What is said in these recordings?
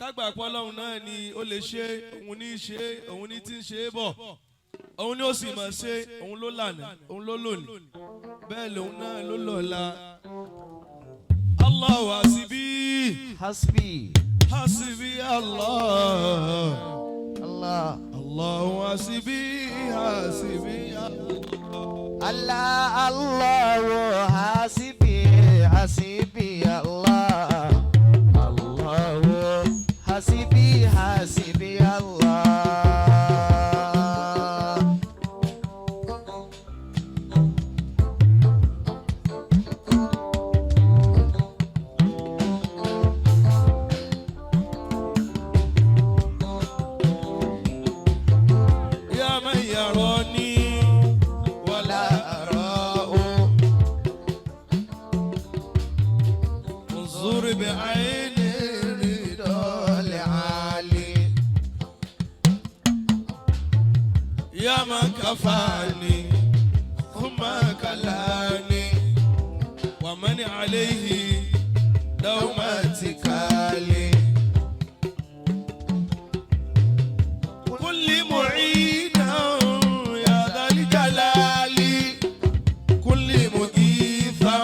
Kágbà pọ́lọ́hún náà ni ó lè ṣe, òun ní í ṣe, òun ní tí ń ṣe é bọ̀, òun ni ó sì mọ̀ ṣe, òun ló lànà, òun ló lónìí, bẹ́ẹ̀ lòun náà ló lọ́la. Allahu hasibi. Hasbi. Hasibi Allah. Allah. Allahu hasibi, hasibi Allah. Allah Allah hasibi hasibi Allah. Allah hasibi hasibi Allah. Ya man yarani wala ara'u. انظر بعين الرضا. العالي. يا من كفاني ثم كلاني ومن عليه دوما اتكالي. كل معينا يا ذا الجلال، كل مغيثا.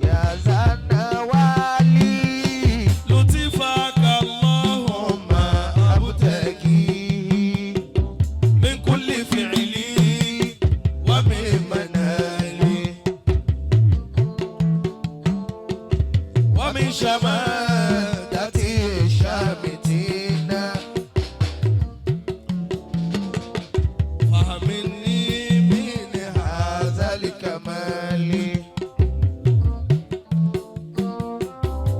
يا ذا النوالي. لطفك اللهم أبتغيه. من كل فعلي ومن منالي. ومن شماتة الشامتين. فهمني من هذا الكمال.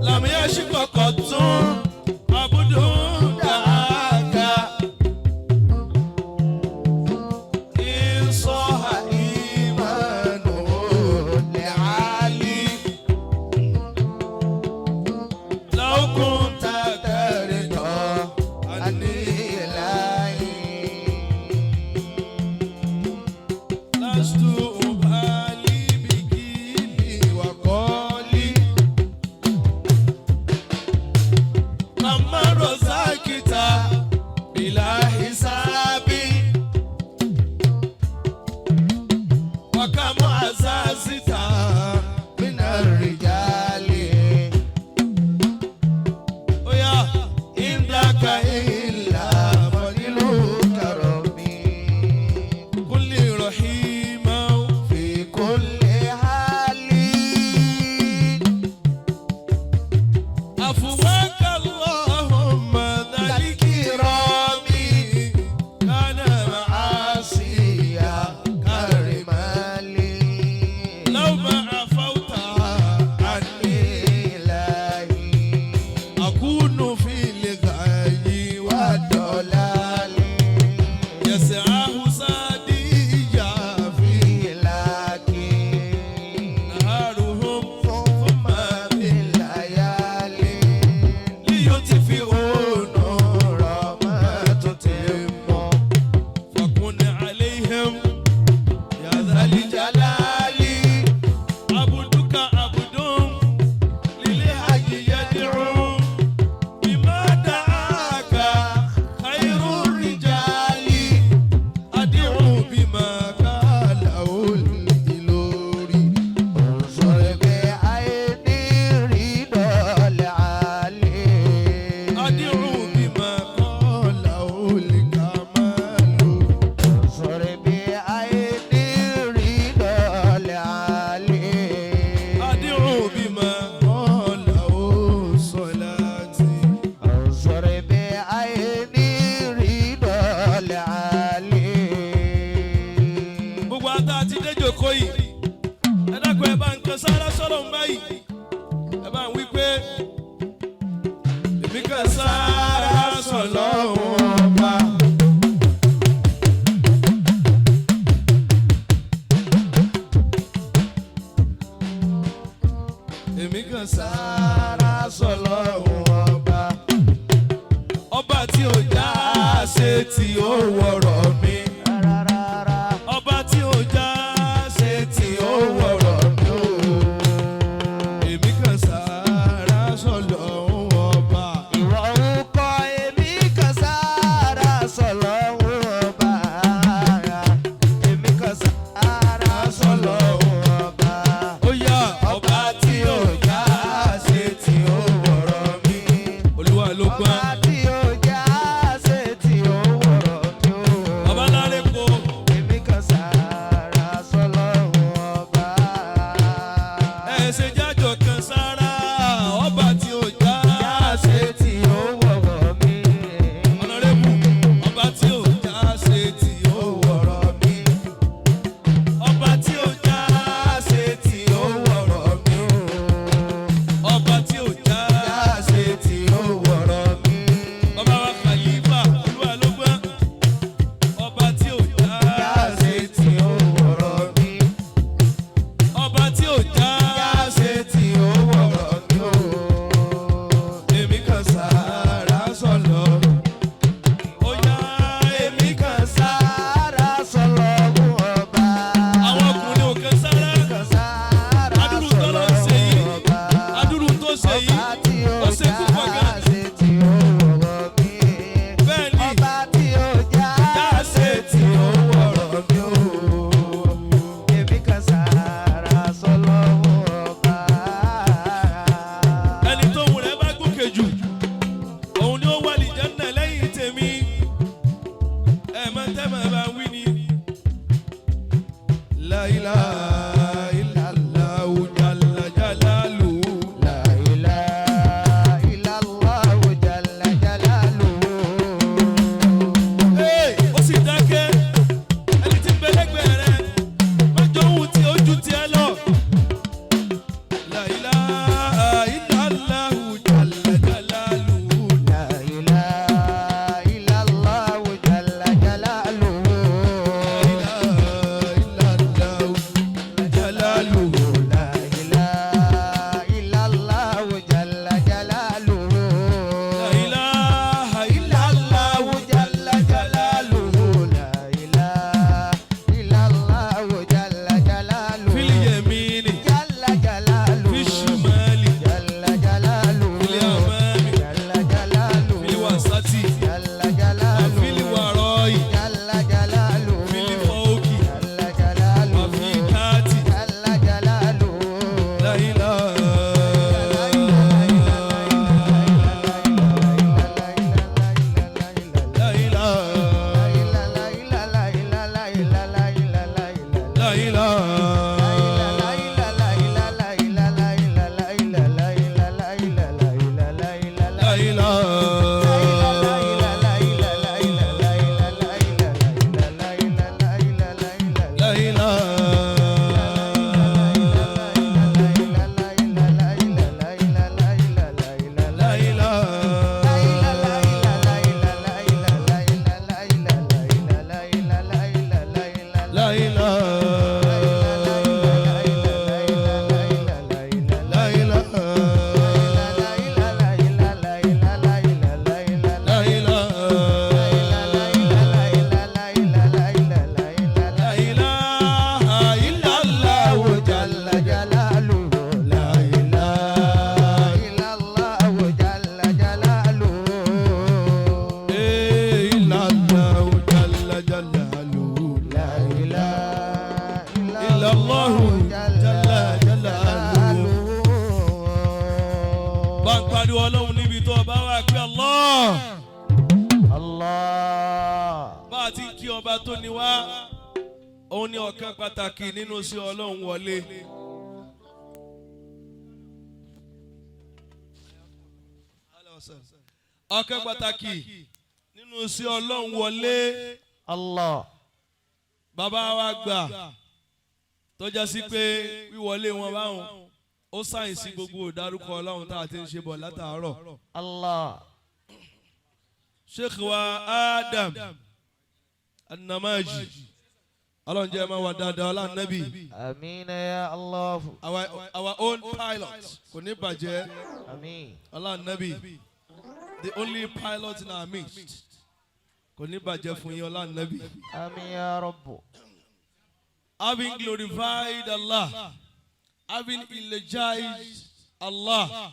لم يشق قط عبد دعاك إن صح إيمانه لعلي. لو كنت ترضى عني إلهي. لست أبالي بقيلي وقولي لما رزقت بلا حساب وكم عززت من الرجال. ويا عندك إلا فضل كرمي. كل رحيما في كل حال. عفوك اللهم ذا الكرام كان معاصيا كرمال. لو ما عفوت عني إلهي. أكون في الغي والضلال. يسعاه ساديا في لكن نهارهم ثم بالليالي. ليطفئوا نور ما تتم. فكن عليهم يا ذا الجلال. عبدك عبد للحج يدعو بما دعاك خير الرجال، أدعو بما قاله الإلوري. انظر بعين رضا العالي. أدعو بما قاله الكمال. انظر بعين رضا العالي. أدعو بما قاله صلاتي. انظر بعين رضا العالي. Gbogbo ata àti déjòkó yìí, ẹ dákun, ẹ bá ń kan sára sọ̀rọ̀ ń báyìí, ẹ bá ń wí pé èmi kan sára sọ̀lọ́ ọba. Èmi kan sára sọ̀lọ́ ọba. Ọba tí ò já ṣe tí ó wọ̀rọ̀ mi. Rárá. Ọba tí ó já ṣe tí ó wọ̀rọ̀ mi o. Èmi kan sára sọ̀lọ́ ọba. Ìwọ ń kọ́. ló gbọ́n. Ọba tí ó já ṣe tí ó wọ̀rọ̀ mi ó. Bàbá láre po. Èmi kan sára sọ́lọ́run ọba. Ẹ ṣe jájọ kan sára ọba tí ó já Já ṣe ṣe tí ó wọ̀rọ̀ mi. Ọ̀nàrẹ́bù, ọba tí ó já ṣe tí ó wọ̀rọ̀ mi. Ọba tí ó já ṣe tí ó wọ̀rọ̀ mi. Ọba tí ó já Já ṣe tí ó wọ̀rọ̀ mi. Bàbá wa Khalifa, Olúwa ló gbọ́n. Ọba tí ó já Já ṣe tí ó wọ̀rọ̀ mi. Ọba tí ó já Já ṣe tí ó wọ̀rọ̀ mi ó. Èmi kan sára sọ̀lọ̀. Ó yá, èmi kan sára. Sára sọ́lọ́run ọba. Àwọn ọkùnrin ò kan sára. Kan sára Adúrú tó lọ ṣe yìí. sọ́lọ́run ọba. Adúrú tó ṣe yìí. Ọba tí ó Ó ṣe púpọ̀ já gan. ṣe tí ó wọ̀rọ̀ mi. Bẹ́ẹ̀ ni. Ọba tí ó já Já ṣe tí ó wọ̀rọ̀ mi ó. Èmi kan sára sọ́lọ́run ọba. Ẹni tó wù rẹ̀ bá gòkè jù, òun ni ó wà lìjánná lẹ́yìn tèmi. Ẹ mọ tẹ́ mọ̀ bá wí ni. La ilaha illallahu jalla jalaluhu. La ilaha illallahu jalla jalaluhu. Ee, ó sì dákẹ́. Ẹni tí ń bẹ lẹ́gbẹ̀ẹ́ rẹ̀ má jọ ohun tí ojú tiẹ̀ lọ. La ilaha illallahu jalla jalaluhu. La ilaha illallahu jalla jalaluhu. La ilaha illallahu jalaluhu. La ilaha illallahu jalla jalaluhu. La ilaha illallahu jalla jalaluhu. La ilaha illallahu jalla jalaluhu. Fil yamini, Jalla jalaluhu. fil shimali, Jalla jalaluhu. fil amami, Jalla jalaluhu. fil wasati, Jalla wa jalaluhu. fil warai, Jalla jalaluhu. fil fawqi, Jalla jalaluhu. wa fi tati. Jalla jalaluhu. La ilaha La ilaha La ilaha La ilaha La ilaha La ilaha La ilaha La ilaha La ilaha La ilaha illallah jalla La ilaha illallah jalla jalaluhu. La illallah jalla jalaluhu. Bá ń pariwo Ọlọ́run níbi tó o bá wà pé Allah. Allah. Bá a ti ń kí ọba tó ní wá, òun ní ọ̀kan pàtàkì nínú sí Ọlọ́run wọlé. Ọ̀kan pàtàkì nínú sí Ọlọ́run wọlé. Allah. Bàbá wa gbà tó já sí pé wíwọlé wọn báwọn ó sáyìn sí gbogbo ìdárúkọ Ọlọ́run tá a ti ń ṣe bọ̀ látàárọ̀. Allah. Sheikh wa Adam Anamaji, Ọlọ́run jẹ́ máa wà dáadáa, ọlá Nábì. Amina ya Allah. Our own pilot kò ní bàjẹ́. Amin. Ọlá Nábì, the only pilot in our midst, kò ní bàjẹ́ fún yín, ọlá Nábì. Amin ya Rabb. Having glorified Allah, having eulogized Allah,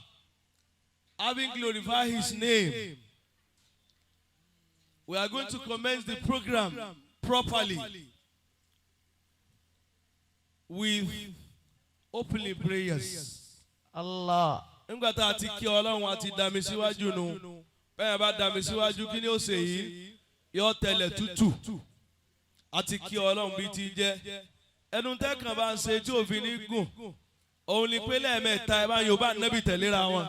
having glorified His name, we are going to commence the program properly with opening prayers. Allah. Nígbà tá a ti kí Ọlọ́run àti dàmí síwájú nu. Bẹ́ẹ̀ bá dami síwájú, kí ni ó ṣe yìí? Yọ tẹlẹ̀ tútù. Àti kí Ọlọ́run bí ti jẹ́ ẹnu tẹ́kàn bá ń ṣe tí òfin ní gùn, òun ni pé lẹ́ẹ̀mẹ́ta ẹ bá Yorùbá nẹ́bì tẹ̀léra wọn.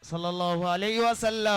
Sallallahu alayhi wa sallam.